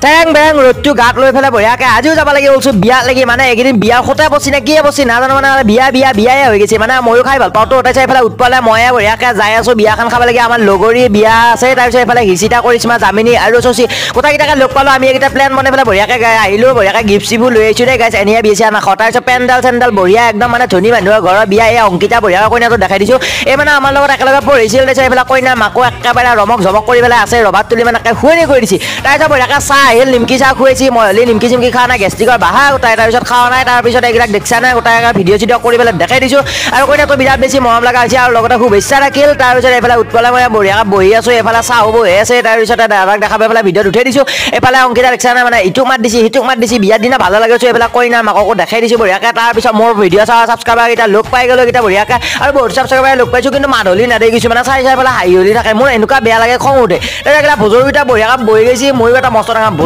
টেং বেং ৰ'দটো গাত লৈ পেলাই বঢ়িয়াকৈ আজিও যাব লাগি ওলছোঁ বিয়াত লাগি। মানে এইকেইদিন বিয়াৰ সতে বচি নে কিয়ে বচি নাজানো, মানে বিয়া বিয়া বিয়াই হৈ গৈছে। মানে ময়ো খাই ভাল পাওঁ তো। তাৰপিছত এইফালে উৎপলে ময়ে বঢ়িয়াকৈ যাই আছোঁ বিয়াখন খাব লাগি। আমাৰ লগৰী বিয়া আছে। তাৰপিছত এইফালে হিচিতা কৰিছোঁ জামিনী আৰু শশী গোটেইকেইটাকে লগ পালোঁ। আমি এইকেইটা প্লেন বনাই পেলাই বঢ়িয়াকৈ আহিলোঁ, বঢ়িয়াকৈ গিফ্ট চিফ্টো লৈ আহিছোঁ দেই গাইছ। এনেই বিয়া চিয়া নাখাওঁ। তাৰপিছত পেণ্ডেল চেণ্ডেল বঢ়িয়া একদম, মানে ধনী মানুহৰ ঘৰৰ বিয়া। এই অংকিতা বঢ়িয়াকৈ কইনাটো দেখাই দিছোঁ। এই মানে আমাৰ লগত একেলগে পঢ়িছিল। তাৰপিছত এইফালে কইনা মাকো একেবাৰে ৰমক ঝমক কৰি পেলাই আছে, ৰবাত তুলি মানে একে শুৱনি কৰি দিছে। তাৰপিছত বঢ়িয়াকৈ চাহ আহিল, নিমকি চাহ খুৱাইছি। মই হ'লে নিমকি চিমকি খোৱা নাই, গেষ্ট্ৰিকৰ বাহা গোটাই তাৰপিছত খোৱা নাই। তাৰপিছত এইবিলাক দেখছা নাই, গোটাই ভিডিঅ' চিডিঅ' কৰি পেলাই দেখাই দিছোঁ। আৰু কইনাটো বিৰাট বেছি মৰম লগা হৈছে আৰু লগতে শুভেচ্ছা ৰাখিল। তাৰপিছত এইফালে উৎপলে মই বঢ়িয়াকৈ বহি আছোঁ, এইফালে চাহো বহি আছে। তাৰপিছতে দাদাক দেখা পাই পেলাই ভিডিঅ'ত উঠাই দিছোঁ। এইফালে অংকিতা দেখছা নাই, মানে ইটোক মাত দিছে সিটোক মাত দিছে। বিয়াৰ দিনা ভালো লাগিছে। এইফালে কইনা মাককো দেখাই দিছোঁ বঢ়িয়াকৈ। তাৰপিছত মোৰ ভিডিঅ' চাওঁ ছাবস্ক্ৰাইবাৰকেইটা লগ পাই গ'লো কেইটা বঢ়িয়াকৈ, আৰু বহুত ছাবস্ক্ৰাইবাৰ লগ পাইছোঁ, কিন্তু মাত হ'লি নেদেখিছোঁ। মানে চাই চাই পেলাই হাঁহি হলি থাকে, মোৰ এনেকুৱা বেয়া লাগে, খং উঠে। তাৰপিছত ভোজৰকেইটা বঢ়িয়াকৈ বহি গৈছে, ময়ো এটা মস্ত ডাঙৰ ভোজ